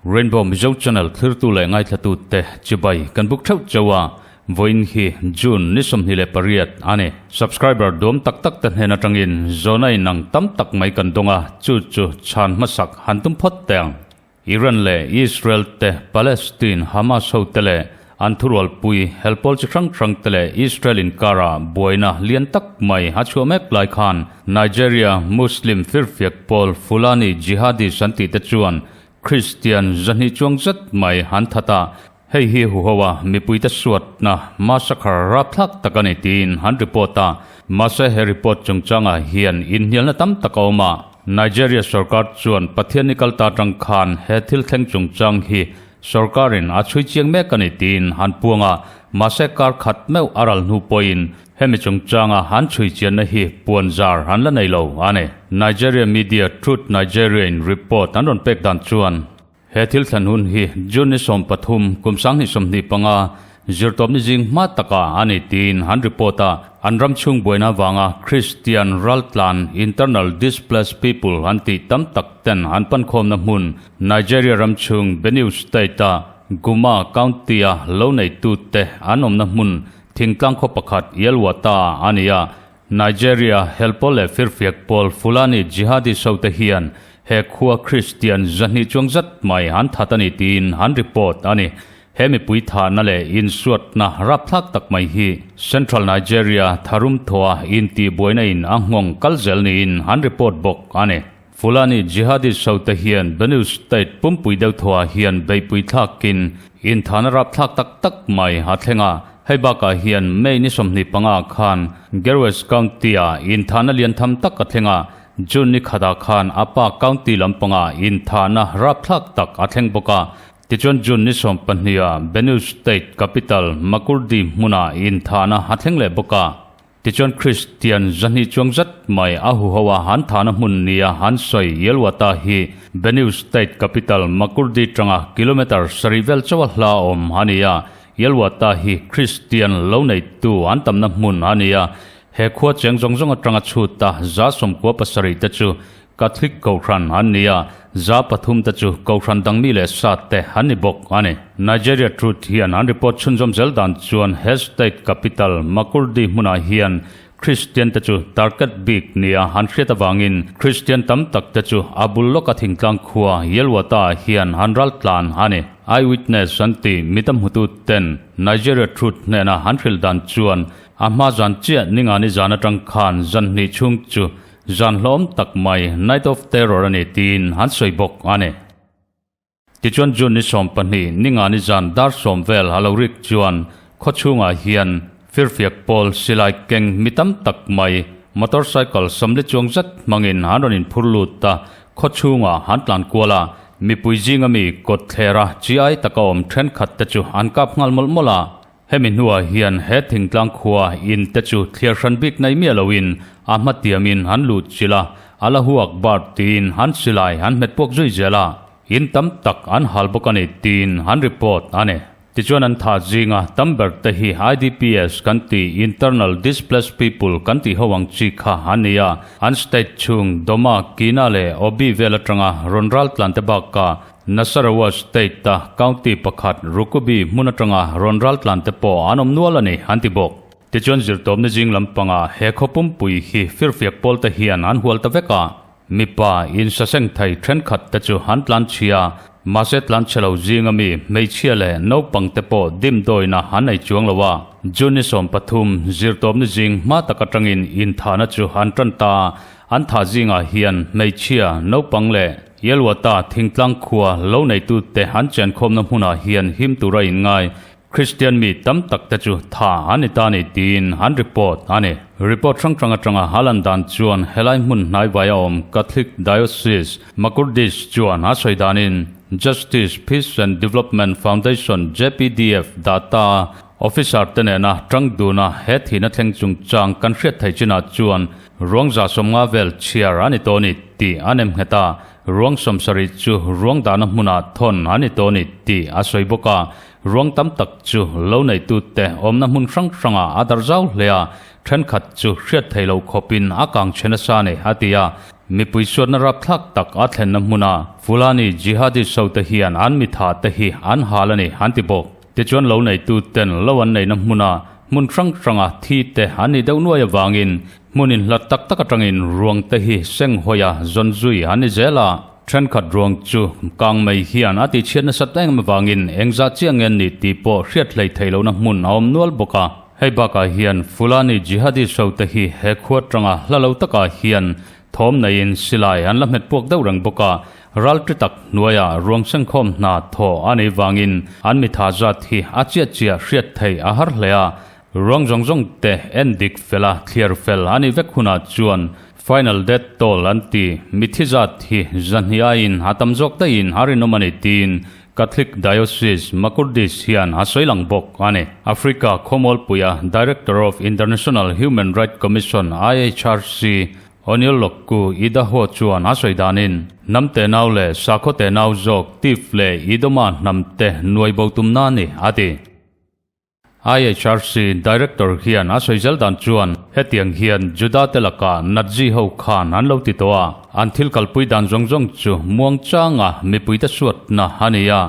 Rainbow Mizo Channel thlirtu leh ngaithlatute chibai kan buk theuh chauh a, vawiin hi June ni 28 a ni. Subscriber duam tak tak te hnen atangin zawhna inang tam tak mai kan dawng a, chu chu chhan hmasak han tum phawt teh ang. Iran leh Israel te, Palestine, Hamas ho te leh an thurualpui helpawl chi hrang hrang te leh Israel inkara buaina lian tak mai a chhuah mek lai khan Nigeria Muslim firfiak pawl Fulani Jihadis an tih te chuan Kristian zahnih chuang zet mai an that a, hei hi huhoa mipuite suatna massacre rapthlak tak a ni tiin an report a. Mahse he report chungchangah hian inhnialna tam tak a awm a, Nigeria sorkar chuan Pathianni kalta atang khan he thil thleng chungchang hi sorkarin a chhui chiang mek a ni tiin an puang a, mahse kar khat meuh a ral hnu pawhin Hemi chungchanga an chhui chianna hi puan zar an la nei lo a ni. Nigeria media Truth Nigeria in report an rawn pek dan chuan he thil thlen hun hi June ni 13 kum 2025 zirtawpni zing hma takah a ni tiin an report a. An ram chhung buaina vanga Christian raltlan internal displaced people an tih tam tak ten an pankhawmna hmun Nigeria ram chhung Benue State-a Guma County-a lo neitute an awmna hmun Thingtlang khaw pakhat Yelwata a ni a, Nigeria helpawl leh firfiak pawl Fulani Jihadist hote hian he khua Kristian 200 chuang zat mai an that a ni tiin an report a ni. He mipui thahna leh insuatna rapthlak tak mai hi Central Nigeria tharum thawha intihbuaina in a nghawng kal zel niin an report bawk a ni. Fulani Jihadist hote hian Benue State pumpui deuh thuah hian beihpui thlakin inthahna rapthlak tak tak mai a thleng a. Hei bakah hian May ni 25 khan Gerwes County-ah inthahna lian tham tak a thleng a, June ni khatah khan Apa County lampangah inthahna rapthlak tak a thleng bawk a. Tichuan June ni 12-ah Benue State capital Makurdi hmunah inthahna a thleng leh bawk a. Tichuan Kristian 200 chuang zat mai a huho a han thahna hmun nia han sawi Yelwata hi Benue State capital Makurdi tanga kilometre 7 vel chauh a hla awm a ni a. Yelwata hi Kristian lo neitu an tamna hmun a ni a. He khua cheng zawng zawng atanga chhuta 97 te chu Catholic Kohhran an ni a, 300 te chu Kohhran dangmi leh sat te an ni bawk a ni. Nigeria Truth hian an report chhunzawm zel dan chuan he state capital Makurdi hmunah hian Christian te chu target bik nia an hriat avangin Christian tam tak te chu a bul lawka thingtlang khua Yelwata ah hian an ral tlan a ni. Eyewitness an ti mita hmutu ten Nigeria Truth hnena an hrilh dan chuan a hma zan chiah ningani zan atang khan zan hnih chhung chu Zan hlawm tak mai Night of Terror a ni tiin an sawi bawk a ni. Tichuan June ni 12 ningani zan dar 10 vel a lo rik chuan khaw chhungah hian firfiak pawl silai keng mi tam tak mai motorcycle 40 chuang zet hmangin an rawn inphur lut a, khaw chhungah an tlan kual a, mipui zinga mi kawt thlera chi ai taka awm thenkhat te chu an kap nghal mawlh mawlh a. Hemi hnuah hian he thingtlang khua in te chu thliar hran bik nei miah loin a hmatiamin an lut chilh a, a la huak bar tiin an silai an hmet puak zui zel a, in tam tak an hal bawk a ni tiin an report a ni. Tichuan an thah zinga tam ber te hi IDPs kan tih Internal Displaced People kan tih ho ang chi kha an ni a, an state chhung Doma, Kina leh Obi vel atanga rawn ral tlan te bakah Nasarawa State-a county pakhat Rukubi hmun atanga rawn ral tlan te pawh an awm nual a ni, an ti bawk. Tichuan zirtawpna zing lampangah he khaw pumpui hi firfiak pawl te hian an hual ta vek a, mipa insaseng thei thenkhat te chu an tlan chhia, mahse tlan chhe lo zinga mi hmeichhia leh naupang te pawh dimdawina an nei chuang lo a. June ni 13 zirtawpna zing hma tak atangin inthahna chu an tan ta a, an thah zingah hian hmeichhia, naupang leh Yelwata thingtlang khua lo neitute an chenkhawmna hmunah hian him tura inngai Kristian mi tam tak te chu tha an ni ta ni tiin an report a ni. Report hrang hrang atanga a lan dan chuan helai hmun hnai vai a awm Catholic Diocese Makurdish chuan a sawi danin Justice, Peace and Development Foundation, JPDF, data officer te nena tang duna he thihna thleng chungchang kan hriat thei chinah chuan Ruang 150 vel chhiar a ni tawh ni tih a nem nghet a, ruang 70 chu ruang dahna hmunah thawn a ni tawh ni tih a sawi bawk a. Ruang tam tak chu lo neitute awmna hmun hrang hrangah a darh zau hle a, thenkhat chu hriat theih loh khawpin a kang chhe nasa a ni, a ti a. Mipui suatna rapthlak tak a thlenna hmuna Fulani jihadist hote hian an mitha te hi an hal a ni, an ti bawk. Tichuan lo neituten lo an neihna hmuna hmun hrang hranga thi te an nih deuh nuai avangin hmun inhlat tak tak atangin ruang te hi seng hawia zawn zui an ni zel a. Thenkhat ruang chu kang mai hian a tihchhiat nasat em avangin engzah chiah nge an nih tih pawh hriat hlei theih lohna hmun a awm nual bawk a. Hei bakah hian Fulani jihadist hote hi he khua tanga hla lo takah hian thawm neiin silai an la hmet puak deuh reng bawk a, ral ṭi tak hnuaiah ruang sengkhawm hna thaw a nih vangin an mitha zat hi a chiah chiah hriat theih a har hle a. Ruang zawng zawng te en dik fel a, thliar fel a nih vek hunah chuan final death toll an ti, mithi zat hi zahnih aiin a tam zawk daihin a rinawm a ni tiin Catholic Diocese Makurdi hian a sawi lang bawk a ni. Africa khawmualpuia Director of International Human Right Commission, IHRC, Oniolokku Idaho chuan a sawi danin, hnam tenau leh sakhaw tenau zawk Tiv leh Idoma hnamte nuai bo tumna a ni, a ti. IHRC Director hian a sawi zel dan chuan hetiang hian Juda te lakah Nazi ho khan an lo ti tawh a, an thil kalpui dan zawng zawng chu muangchanga mipuite suatna a ni a,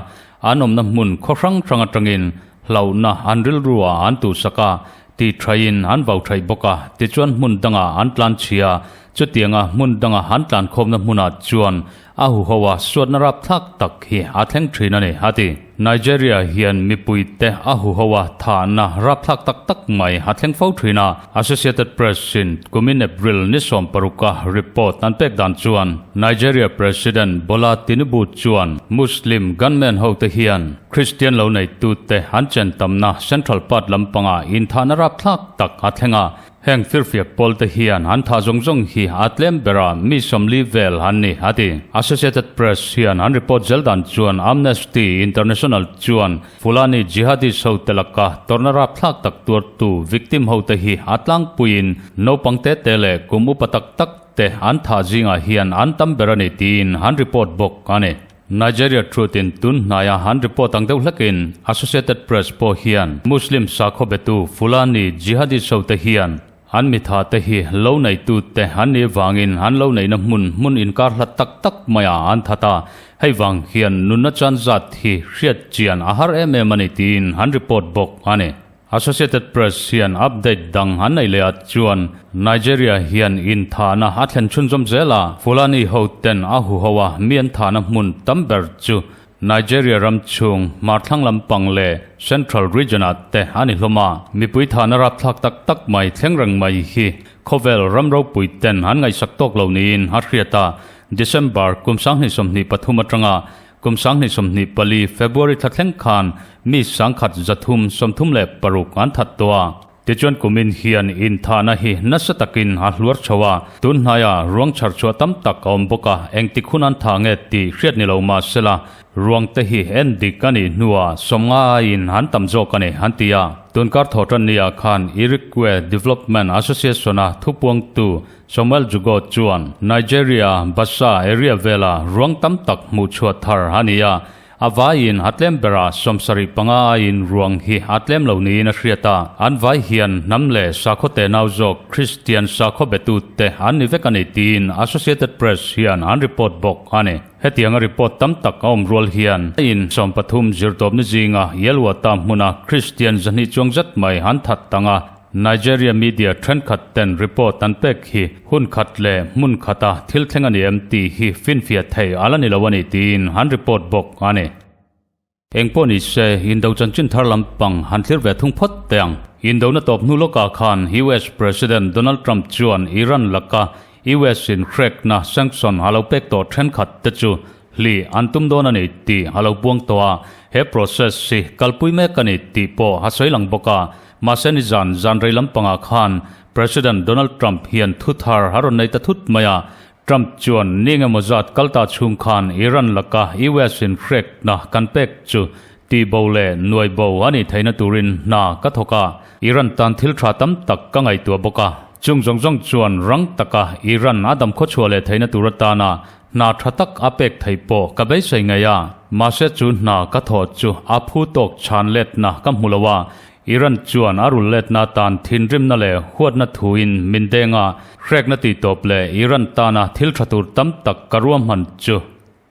an awmna hmun khaw hrang hrang atangin hlauhna an rilruah an tuhsak a, ti thaiin an vau thaih bawk a, tichuan hmun dangah an tlan chhia, chutianga hmun danga an tlankhawmna hmunah chuan A huho a suatna rapthlak tak hi a thleng thin a ni, a ti. Nigeria hian mipuite a huho a thahna rapthlak tak tak mai a thleng fo thin a. Associated Press in kumin April ni 16 a report an pek dan chuan Nigeria President Bola Tinubu chuan Muslim gunmen hote hian Christian lo neitute an chen tamna Central part lampangah inthahna rapthlak tak a thleng a. Heng firfiak pawl te hian an thah zawng zawng hi a tlem bera mi 40 vel an ni, a ti. Associated Press hian an report zel dan chuan Amnesty International chuan Fulani jihadist ho te laka tawrhna rapthlak tak tuartu victim ho te hi a tlangpuiin naupang te te leh kum upa tak tak te an thah zingah hian an tam ber a ni tiin an report bawk a ni. Nigeria Truth-in tun hnaia an report ang deuh hlekin Associated Press pawh hian Muslim sakhaw betu Fulani jihadist hote hian an mitha te hi lo neitute an nih vangin an lo neihna hmun hmun inkar hlat tak tak maiah an that a, hei vang hian nunna chan zat hi hriat chian a har em em a ni tiin an report bawk a ni. Associated Press hian update dang an nei leh ah chuan Nigeria hian inthahna a thlen chhunzawm zel a, Fulani ho ten a huho a mi an thahna hmun tam ber chu Nigeria ram chhung hmarthlang lampang leh Central Region ah te a ni hlawm a. Mipui thahna rapthlak tak tak mai thleng reng mai hi khawvel ram ropui ten an ngaihsak tawk lo niin a hriat a, December kum 2023 atanga Kum 2024 February thla thleng khan mi 1136 an that tawh a. Tichuan kumin hian inthahna hi nasa takin a hluar chho a, tun hnaiah ruang chhar chhuah tam tak a awm bawk a, engtik hun an thah nge tih hriat ni lo mah sela, ruang te hi en dik a nih hnuah 50 aiin an tam zawk a ni, an ti a. Tunkar thawhtanniah khan Irikwe Development Association-a thupuangtu Samuel Jugo chuan Nigeria Bassa area vela ruang tam tak hmuh chhuah thar a ni a, a vaiin a tlem berah 75 aiin ruang hi a tlem lo niin a hriat a, an vai hian hnam leh sakhaw tenau zawk Kristian sakhaw betute an ni vek a ni tiin Associated Press hian an report bawk a ni. Hetianga report tam tak a awm rual hian in 13 zirtawpni zinga Yelwata hmuna Kristian 200 chuang zet mai an that tang a, Nigeria media thenkhat ten report an pek hi hun khat leh hmun khata thil thleng a ni em tih hi finfiah thei a la ni lo a ni tiin an report bawk a ni. Engpawh ni se, Indo chanchin thar lampang han thlir ve thung phawt teh ang. Indona tawp hnu lawkah khan US President Donald Trump chuan Iran laka US in hrekna sanction a lo pek tawh thenkhat te chu Hli an tum dawn a ni tih a lo buang tawh a, he process hi kalpui mek a ni tih pawh a sawi lang bawk a. Mahse nizan zan rei lampangah khan President Donald Trump hian thu thar a rawn nei ta thut mai a. Trump chuan ni engemaw zat kal ta chhung khan Iran laka US in hrekna kan pek chu tih bo leh nuai bo a nih theihna turin hna ka thawk a, Iran tan thil tha tam tak ka ngaihtuah bawk a. Chung zawng zawng chuan rang taka Iran a dam khawchhuah leh theihna tur atana Hna tha tak a pek theih pawh ka beisei ngei a. Mahse chu hna ka thawh chu a phu tawk chhan letna ka hmu lo a, Iran chuan a rul letna tan thinrimna leh huatna thuin min deng a, hrekna tihtawp leh Iran tana thil tha tur tam tak ka ruahman chu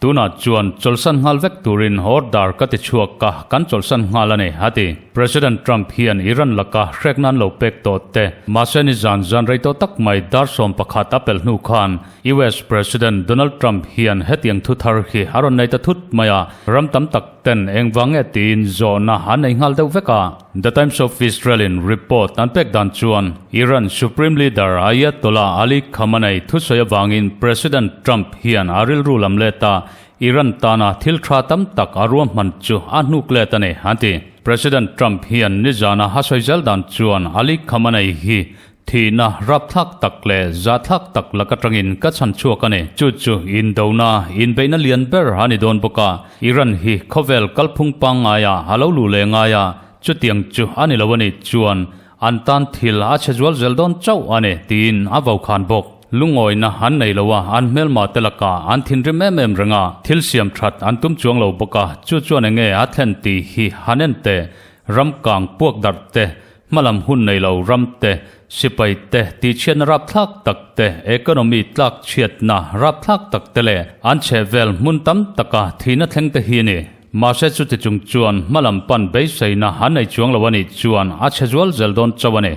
Tunah chuan chawlhsan nghal vek turin order ka ti chhuak a, kan chawlhsan nghal a ni, a ti. President Trump hian Iran laka hrek nan lo pek tawh te, mahse nizan zan rei tawh tak mai dar 11 a pelh hnu khan US President Donald Trump hian hetiang thu thar hi a rawn nei ta thut mai a, ram tam tak ten engvang nge tiin zawhna an nei nghal deuh vek a. The Times of Israel in report an pek dan chuan Iran Supreme Leader Ayatollah Ali Khamenei thusawi avangin President Trump hian a rilru lam let a, Iran tana thil tha tam tak a ruahman chu a hnuk let a ni, an ti. President Trump hian nizana a sawi zel dan chuan Ali Khamenei hi Thihna rapthlak tak leh zahthlak tak lak atangin ka chhan chhuak a ni. Chu chu indona, inbeihna lian ber a ni dawn bawk a. Iran hi khawvel kalphung pangngaia a lo luh leh ngai a, chutiang chu a ni lo a nih chuan an tan thil a chhe zual zel dawn chauh a ni, tiin a vokhan bawk. Lungawina an nei lo a, an hmelma te lakah an thinrim em em reng a, thil siam that an tum chuang lo bawk a, chu chuan enge a thlen tih hi han en teh, ram kang puak darh te, Hmalam hun nei lo ram te, sipai te, tihchhiatna rapthlak tak te, economy tlak chhiatna rapthlak tak te leh an chhehvel hmun tam taka thihna thleng te hi a ni. Mahse chuti chung chuan hmalam pan beiseina an nei chuang lo a nih chuan a chhe zual zel dawn chauh a ni.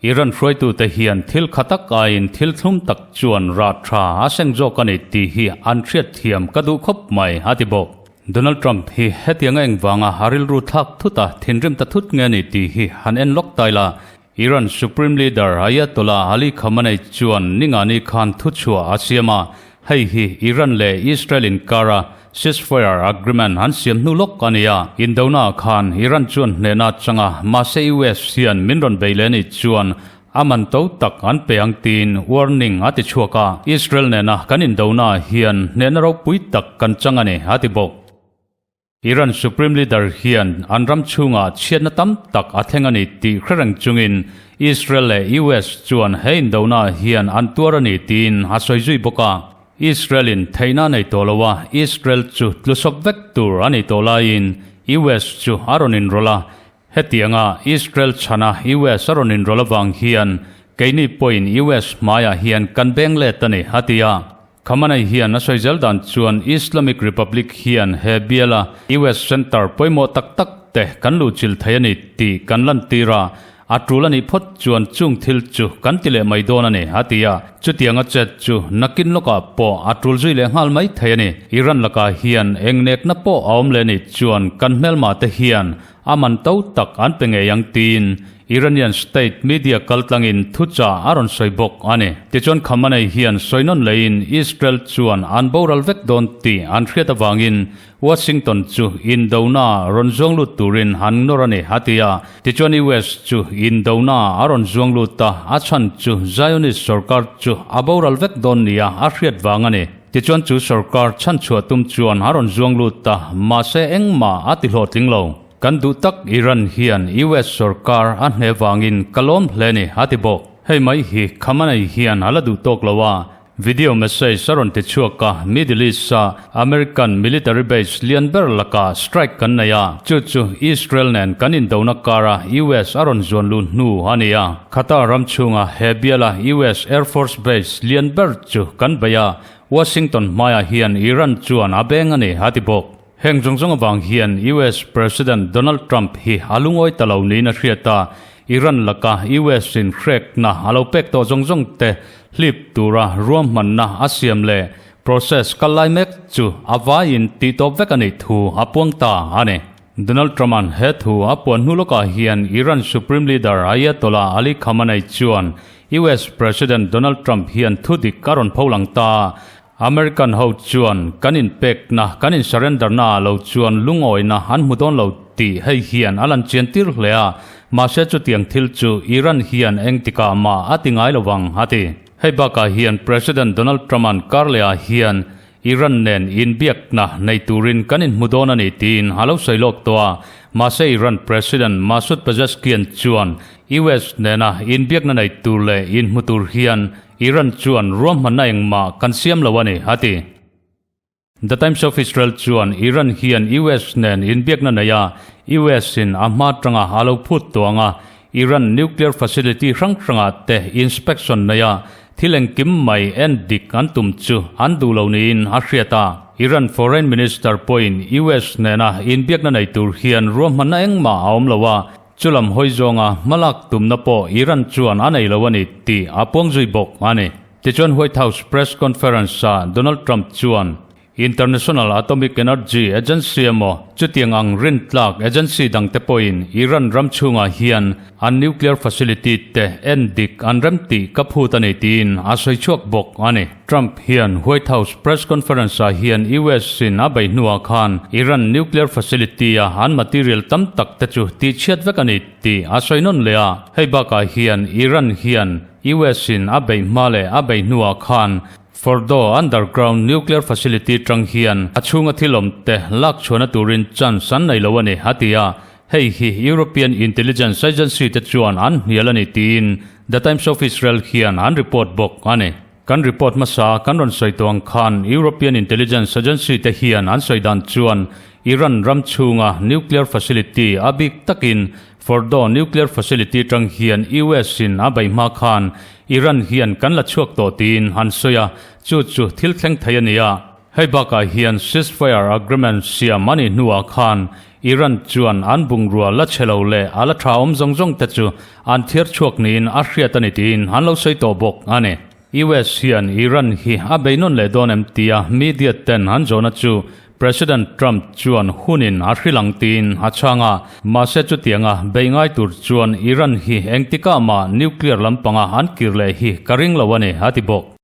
Iran hruaitute hian thil kha tak aiin thil thlum tak chuan rah tha a seng zawk a ni tih hi an hriatthiam ka duh khawp mai, a ti bawk. Donald Trump hi hetianga engvanga a rilru thlak thut a, thinrim ta thut nge ni tih hi han en lawk tai la. Iran Supreme Leader Ayatollah Ali Khamenei chuan ningani khan thuchhuah a siam a, hei hi Iran leh Israel inkara ceasefire agreement an siam hnu lawk a ni a. Indona khan Iran chuan hnehna changa mahse US hian min rawn bei leh ni chuan A man to tak an pe ang tiin warning a ti chhuak a, Israel nena kan indona hian hnehna ropui tak kan chang a ni, a ti bawk. Iran Supreme Leader hian an ram chhungah chhiatna tam tak a thleng a ni tih hre reng chungin Israel leh US chuan he indona hian an tuar a ni tiin a sawi zui bawk a. Israel-in theihna a nei tawh lo a, Israel chu tlusawp vek tur a ni tawh laiin US chu a rawn inrawlh a, Hetianga Israel chhana US a rawn inrawlh avang hian keini pawhin US hmaiah hian kan beng let a ni, a ti a. Khamenei hian a sawi zel dan chuan Islamic Republic hian he biala US center pawimawh tak tak te kan luhchilh thei a ni tih kan lantir a, a tul a nih phawt chuan chung thil chu kan ti leh mai dawn a ni, a ti a. Chutianga chet chu nakin lawkah pawh a tul zui leh nghal mai thei a ni. Iran lakah hian eng nekna pawh a awm leh nih chuan kan hmelma te hian A man to tak an pe ngei ang tiin Iranian state media kaltlangin thuchah a rawn sawi bawk a ni. Tichuan Khamenei hian sawi nawn leiin Israel chuan an boral vek dawn tih an hriat avangin Washington chu indona rawn zuang lut turin an nawr a ni a ti a. Tichuan US chu indona a rawn zuang lut a, a chhan chu Zionist sorkar chu a boral vek dawn nia a hriat vang a ni. Tichuan chu sorkar chhanchhuah tum chuan a rawn zuang lut a, mahse engmah a ti hlawhtling lo. Kan duh tak Iran hian US sorkar a hne vangin ka lawm hle ni, a ti bawk. Hei mai hi Khamenei hian a la duh tawk lo a, video message a rawn ti chhuak a, Middle East-a American military base lian ber lakah strike kan nei a, chu chu Israel nen kan indona kara US a rawn zuan luh hnu a ni a. Qatar ram chhunga he biala US Air Force base lian ber chu kan bei a, Washington hmaiah hian Iran chuan a beng a ni, a ti bawk. Heng zawng zawng avang hian US President Donald Trump hi a lungawi ta lo niin a hriat a, Iran laka US in hrekna a lo pek tawh zawng zawng te hlip tura ruahmanna a siam leh process kal lai mek chu a vaiin tihtawp vek a nih thu a puang ta a ni. Donald Trump-a'n he thu a puan hnu lawkah hian Iran Supreme Leader Ayatollah Ali Khamenei chuan US President Donald Trump hian thu dik a rawn pho lang ta. American ho chuan kan inpekna, kan in-surrender-na ah lo chuan lungawina an hmu dawn lo tih hei hian a lan chian tir hle a, mahse chutiang thil chu Iran hian engtikah mah a ti ngai lo vang, a ti. Hei bakah hian President Donald Trump-a'n karlehah hian Iran nen inbiakna nei turin kan inhmu dawn a ni tiin a lo sawi lawk tawh a, mahse Iran President Masoud Pezeshkian chuan US nena inbiakna nei tur leh inhmu tur hian Iran chuan ruahmanna engmah kan siam lo a ni, a ti. The Times of Israel chuan Iran hian US nen inbiakna nei a, US in a hma tanga a lo phut tawh ang a, Iran nuclear facility hrang hrangah te inspection nei a, thil engkim mai en dik an tum chu an duh lo niin a hriat a. Iran foreign minister pawhin US nena inbiakna nei tur hian ruahmanna engmah a awm lo a, chulam hawi zawnga hmalak tumna pawh Iran chuan a nei lo a ni tih a puang zui bawk a ni. Tichuan White House press conference-ah Donald Trump chuan International Atomic Energy Agency emaw chutiang ang rintlak agency dangte pawhin Iran ram chhungah hian an nuclear facility te en dik an rem tih ka phut a ni tiin a sawi chhuak bawk a ni. Trump hian White House press conference-ah hian US-in a bei hnuah khan Iran nuclear facility-a an material tam tak te chu tihchhiat vek a ni tih a sawi nawn leh a. Hei bakah hian Iran hian US in a beih hma leh a beih hnuah khan Fordow underground nuclear facility tang hian a chhunga thil awm te lak chhuahna turin chance an nei lo a ni, a ti a. Hei hi European Intelligence Agency te chuan an hnial a ni tiin The Times of Israel hian an report bawk a ni. Kan report hmasa kan rawn sawi tawh ang khan European Intelligence Agency te hian an sawi dan chuan Iran ram chhunga nuclear facility a bik takin Fordow nuclear facility tang hian US in a bei hma khan Iran hian kan la chhuak tawh tiin an sawi a, chu chu thil thleng thei a ni a. Hei bakah hian ceasefire agreement siam a nih hnuah khan Iran chuan an bungrua la chhe lo leh a la tha awm zawng zawng te chu an thiar chhuak niin a hriat a ni tiin an lo sawi tawh bawk a ni. US hian Iran hi a bei nawn leh dawn em tia media ten an zawhna chu President Trump chuan hunin a hrilh ang tiin a chhang a, mahse chutianga bei ngai tur chuan Iran hi engtikah mah nuclear lampanga an kir leh hi ka ring lo a ni, a ti bawk.